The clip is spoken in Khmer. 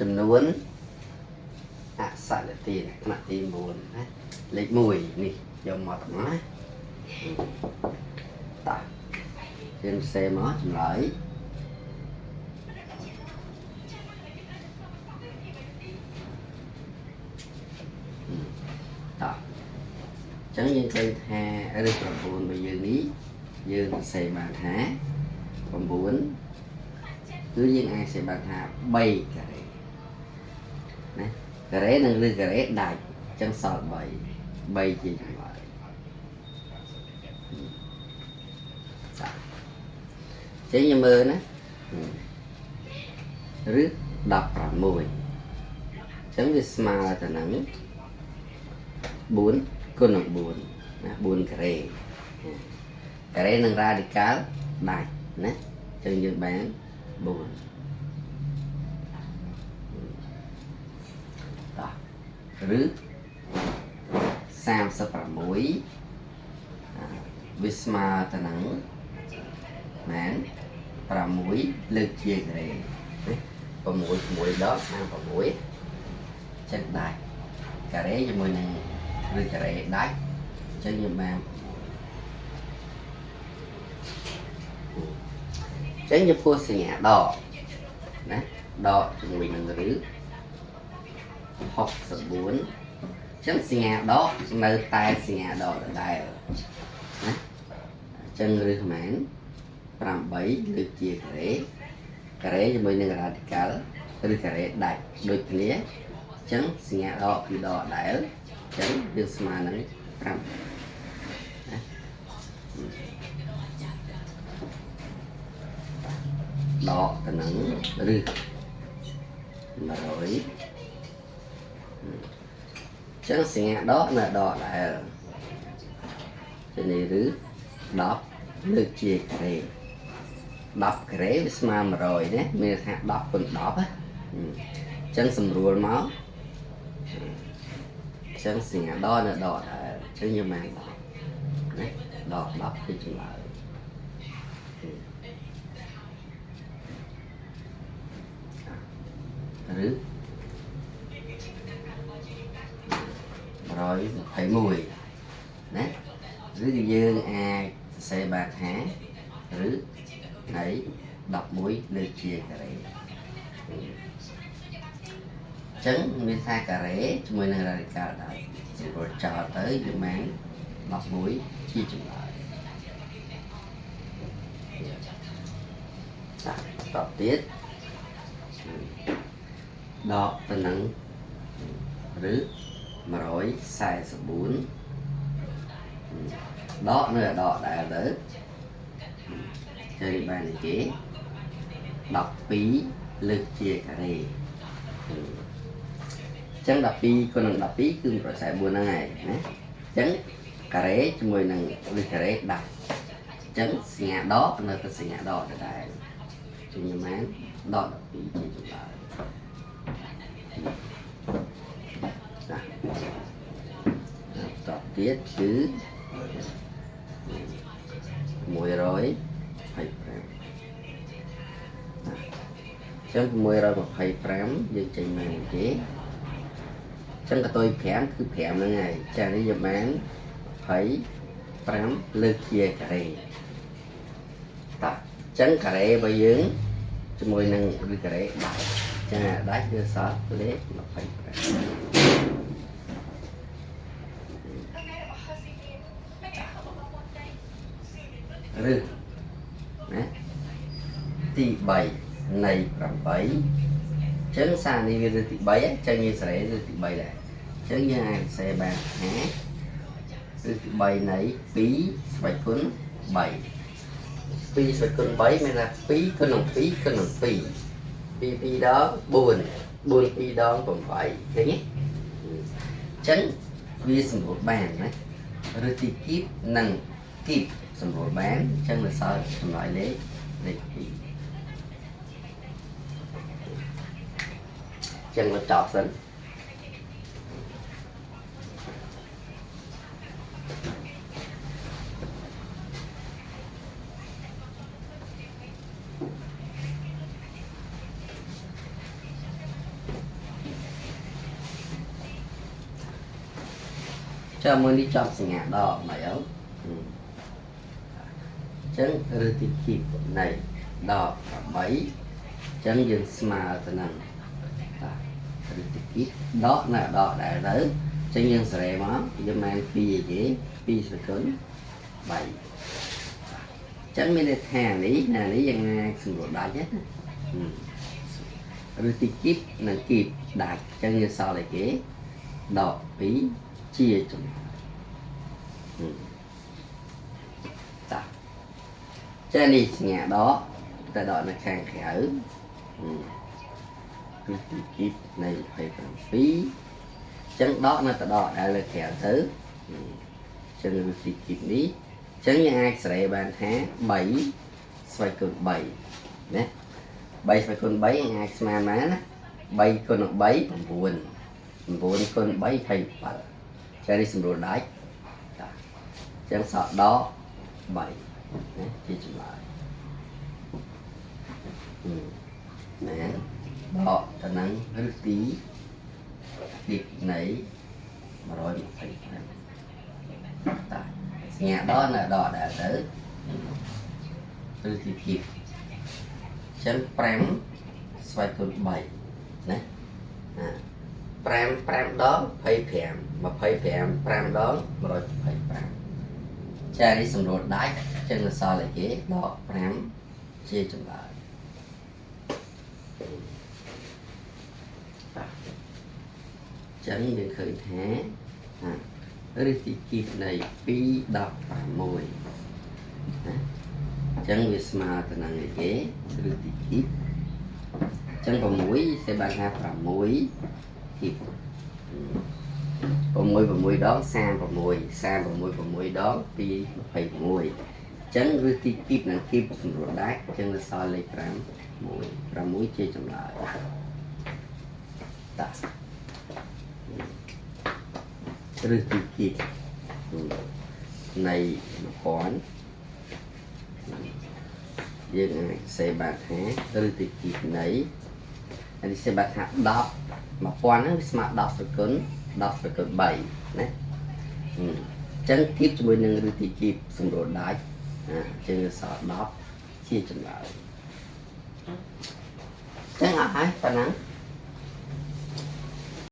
ចំនួនអសលទានថ្នាក់ទី9ណាលេខ1នេះយកមកទាំងណាតោះយើងសេមកចម្លើយតោះចឹងយើងឃើញថាឬ9របស់យើងនេះយើងសរសេរបានថា9គឺយើងអាចសេបានថា3ការ៉េណាការ៉េនិងឬការ៉េដាច់ចឹងសល់3 3ជាចម្លើយចាចឹងយើងមើលណាឬ16ចឹងវាស្មើទៅនឹង4គុណនឹង4ណា4ការ៉េការ៉េនឹងរ៉ាឌីកាល់ដាច់ណាចឹងយើងបាន4តោះឬ36វាស្មើទៅនឹងមែន6លើកជាការ៉េណា6 6ដល់36ចឹងដាច់ការ៉េជាមួយនឹងឬការ៉េដាច់ចឹងយើងបានចឹងចំពោះសញ្ញាដកណាដកជាមួយនឹងឬ64ចឹងសញ្ញាដកនៅតែសញ្ញាដកដដែលណាចឹងឬប្រហែល8លើកជាការ៉េការ៉េជាមួយនឹងរ៉ាឌីកាល់ឬការ៉េដាច់ដូចគ្នាចឹងសញ្ញាដកគឺដកដែលចឹងយើងស្មើនឹង5ណាដកទៅនឹងឬ100ចឹងសញ្ញាដកនៅដកដែលជានេះឬ10លើកជាការ៉េ10ការ៉េវាស្មើ100ណាមានថា10គុណ10ណាចឹងសម្រួលមកចឹងសញ្ញាដកនៅដកដែលចឹងយើងបាន10ណាដក10គឺចម្លើយឬ121ណាឬយើងអាចសរសេរបានថាឬនៃ11លើកជាការ៉េចឹងមានថាការ៉េជាមួយនឹងរ៉ាឌីកាល់ដែរសម្រួលចោលទៅយើងបាន11ជាចម្លើយតទៀតដកទៅនឹងឬ144ដកនៅដកដែលទៅចេញបានគេ12លើកជាការ៉េចឹង12គុណនឹង12គឺ144ហ្នឹងហើយណាចឹងការ៉េជាមួយនឹងឬការ៉េដាច់ចឹងសញ្ញាដកនៅតែសញ្ញាដកដដែលជំនាញដក12ជាចម្លើយណាតទៀតគឺ125ចឹង125យើងចេញមកគេចឹងកតុយ5គឺ5ហ្នឹងហើយចានេះយើងបាន25លើកជាការ៉េតោះចឹងការ៉េរបស់យើងជាមួយនឹងឬការ៉េដាច់ចាដាច់គឺសល់លេខ25ឬណាទី3នៃ8ចឹងសារនេះវាឬទី3ចឹងយើងសេរីឬទី3ដែរចឹងយើងអាចសេបានថាឬទី3នៃ2ស្វ័យគុណ3 2ស្វ័យគុណ3មានថា2គុណនឹង2គុណនឹង2 2 2ដង4 4 2ដង8ឃើញទេចឹងវាសម្រួលបានណាឬទីគីបនិងគីបសម្រួលបានចឹងនៅសល់ចម្លើយលេខ2ចឹងមកចប់សិន ចាំមួយនេះចំសញ្ញាដកមកអញ្ចឹងឫសទីគីបនៃដក8អញ្ចឹងយើងស្មើទៅនឹងឫសទីគីបដកនៅដកដែរទៅអញ្ចឹងយើងសេរីមកយើងបាន2អីគេ2ស្វ័យគុណ3អញ្ចឹងមានន័យថានេះណានេះយើងអាចសម្រួលដាច់ណាឫសទីគីបនិងគីបដាច់អញ្ចឹងយើងសល់អីគេដក2ជាចម្លើយតាចានេះសញ្ញាដកតែដកនៅខាងក្រៅគឺទីគីបនៃ27អញ្ចឹងដកនៅតែដកដែលលើក្រៅទៅអញ្ចឹងគឺទីគីបនេះអញ្ចឹងយើងអាចសេរីបានថា3ស្វ័យគុណ3ណា3ស្វ័យគុណ3អាចស្មើបានណា3គុណនឹង3 9 9គុណ3 27ចានេះសម្រួលដាច់តាអញ្ចឹងសក់ដក3ណាជាចម្លើយណាដកទៅនឹងឫសទីគីបនៃ125តាសញ្ញាដកនៅដកដែរទៅឫសទីគីបអញ្ចឹង5ស្វ័យគុណ3ណា5 5ដង25 25 5ដង125ចានេះសម្រួលដាច់ចឹងសល់អីគេដក5ជាចម្លើយចឹងយើងឃើញថាឫសទីគីបនៃ2 16ណាចឹងវាស្មើទៅនឹងអីគេឫសទីគីបចឹង6សេបានថា6គីប6 6ដង36 36 6ដង2 21ចឹងឬទីគីបនិងគីបសម្រួលដាច់ចឹងសល់លេខ5 1 6ជាចម្លើយតាឬទីគីបនៃ1000យើងអាចសេបានថាឬទីគីបនៃនេះសេបានថា10 1000ហ្នឹងវាស្មើ10សគុណ10សគុណ3ណាអញ្ចឹងគៀបជាមួយនឹងឬទីគៀបសម្រួលដាច់អញ្ចឹងសល់10ជាចម្លើយអញ្ចឹងអស់ហើយប៉ុណ្ណឹង